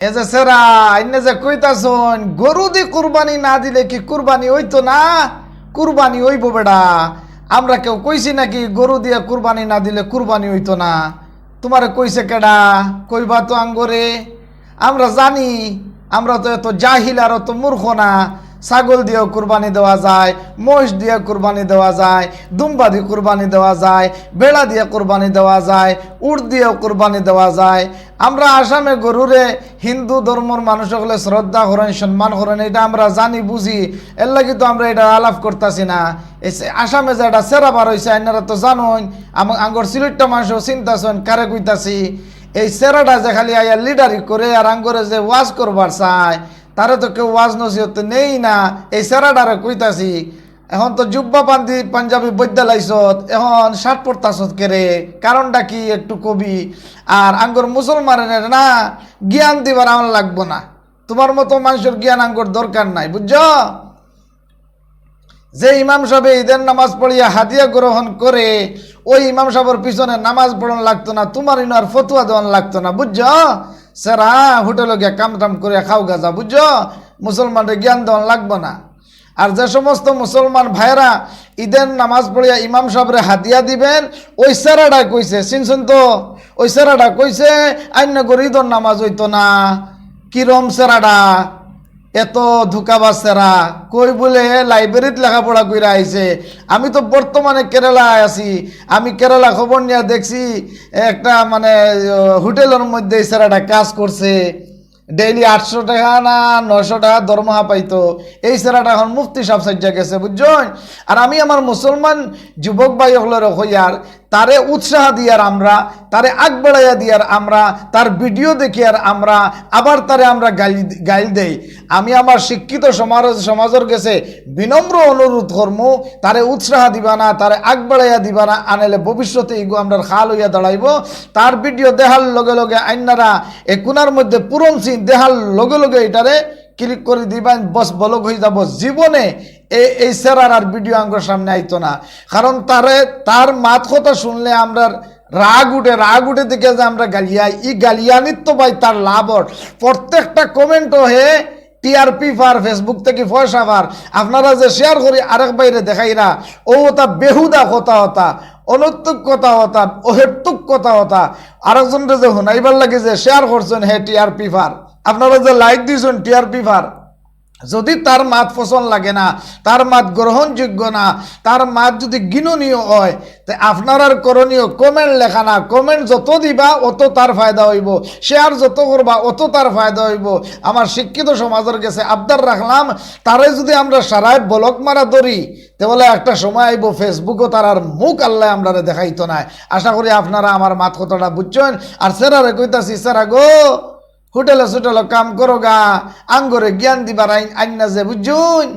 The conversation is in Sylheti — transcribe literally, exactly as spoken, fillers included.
এ যে সেরা, ইন্নে যে কইতাছইন, গরু দি কুরবানি না দিলে কি কুরবানি অইতো না? কুরবানি অইবো বেটা। আমরা কেউ কইছি নাকি গরু দিয়া কুরবানি না দিলে কুরবানি অইতো না? তুমারে কইছে কেডা? কইবা তো আঙ্গরে। আমরা জানি, আমরা তো এত জাহিল আর অত মূর্খ না। ছাগল দিয়াও কুরবানি দেওয়া যায়, মহিষ দিয়া কুরবানি দেওয়া যায়, দুম্বা দি কুরবানি দেওয়া যায়, বেড়া দিয়া কুরবানি দেওয়া যায়, উট দিয়াও কুরবানি দেওয়া যায়। আমরা আসামে গরুরে হিন্দু ধর্মর মানুষ অকলে শ্রদ্ধা করইন, সম্মান করইন, ইটা আমরা জানি বুঝি, এরলাগি তো আমরা ইটা আলাপ করতাছি না। এই সে-, আসামে যে একটা সেরা বার অইছে, আইনারা তো জানইন, আম-, আঙ্গর সিলেটটা মানুষও চিনতাছইন কারে কইতাছি। এই সেরাটা যে খালি আইয়া লিডারি করে আর আঙ্গরে যে ওয়াজ করবার চায়, তারে তো কেউ ওয়াজ নসিহত নেই না। এই সেরাটারে কইতাছি, এখন তো জুব্বা পান্দি-, পাঞ্জাবি বৈদ্যা লাইছত, এখন শার্ট পরতাছত কেরে? কারণটা কি একটু কবি? আর আঙ্গর মুসলমানের না জ্ঞান দিবার আমার লাগবো না, তুমার মতো মানুষর জ্ঞান আঙ্গর দরকার নাই, বুঝছো? যে ইমাম সাহেবে ঈদের নামাজ পড়িয়া হাদিয়া গ্রহণ করে, ওই ইমাম সাহেবর পিছনে নামাজ পড়ন লাগতো না, তুমার ইনো আর ফতুয়া দেওয়ান লাগতো না, বুঝছো? সেরা হোটেলো গিয়া কাম টাম করে খাও গাজা, বুঝছো? মুসলমানরে জ্ঞান দেওয়ান লাগবো না। আর যে সমস্ত মুসলমান ভাইরা ঈদের নামাজ পড়িয়া ইমাম সাহেবরে হাদিয়া দিবেন, ওই সেরাটা কইছে, চিনছইন তো? ওই সেরাটা কইছে, আইন নগর ঈদর নামাজ অইতো না। কিরম সেরাটা? এত ধোকাবাজ সেরা, কই বুলে লাইব্রেরিত লেখাপড়া কইরা আইছে। আমি তো বর্তমানে কেরালায় আছি, আমি কেরালা খবর নিয়া দেখছি, একটা মানে, আহ, হোটেলর মধ্যে এই সেরাটা কাজ করছে, ডেইলি আটশো টাকা না নয়শো টাকা দরমহা পাইতো। এই সেরাটা এখন মুফতি সাহেব সাইজা গেছে, বুঝছইন? আর আমি আমার মুসলমান যুবক ভাই অকলরে কইয়ার, তারে উৎসাহ দিয়ার আমরা, তারে আগ বাড়াইয়া দিয়ার আমরা, তার ভিডিও দেখিয়ার আমরা, আবার তারে আমরা গাইল, গাইল দেই। আমি আমার শিক্ষিত সমাজ, সমাজর গেছে বিনম্র অনুরোধ করমু, তারে উৎসাহ দিবা না, তারে আগ বাড়াইয়া দিবা না, আনেলে ভবিষ্যতে ইগু আমরার খাল অইয়া দাঁড়াইবো। তার ভিডিও দেখার লগে লগে আইনারা এ কোনার মধ্যে পুরন সিন দেখার লগে লগে ইটারে ক্লিক করি দিবা, বস ব্লক অই যাবো। জীবনে এ-, এই সেরার আর ভিডিও আঙ্গর সামনে আইতো না, কারণ তারে, তার মাত কথা শুনলে আমরার রাগ উঠে, রাগ উঠে দেখে যে আমরা গালিয়াই, ই গালিয়ানির তো ভাই তার লাভ অর। প্রত্যেকটা কমেন্টও হে টিআরপি পার, Facebook থাকি পয়সা পার। আপনারা যে শেয়ার করি আরেক ভাইরে দেখাইরা, ও ওটা বেহুদা কথা হতা, অনর্থক কথা হতা, অহেতুক কথা হতা। আরেকজনরে যে হুনাইবার লাগি যে শেয়ার করছইন, হে টিআরপি পার, আপনারা যে লাইক দিছইন, টিআরপি পার। যদি তার মাত পছন্দ লাগে না, তার মাত গ্রহণযোগ্য না, তার মাত যদি ঘৃণনীয় হয়, তে আপনারার করণীয় কমেন্ট লেখা না। কমেন্ট যত দিবা, অত তার ফায়দা অইবো। শেয়ার যত করবা, অত তার ফায়দা অইবো। আমার শিক্ষিত সমাজর গেছে আবদার রাখলাম, তারে যদি আমরা সারায় ব্লক মারা ধরি, তে বলে একটা সময় আইবো, Facebook-ও তারার মুখ আল্লায় আমরারে দেখাইতো নায়। আশা করি আপনারা আমার মাত কথাটা বুঝছইন। আর সেরারে কইতাছি, সেরা গো, হোটেলে সোটেলে কাম করো গা, আঙ্গরে জ্ঞান দিবার আইন, আইন না যে, বুঝছইন?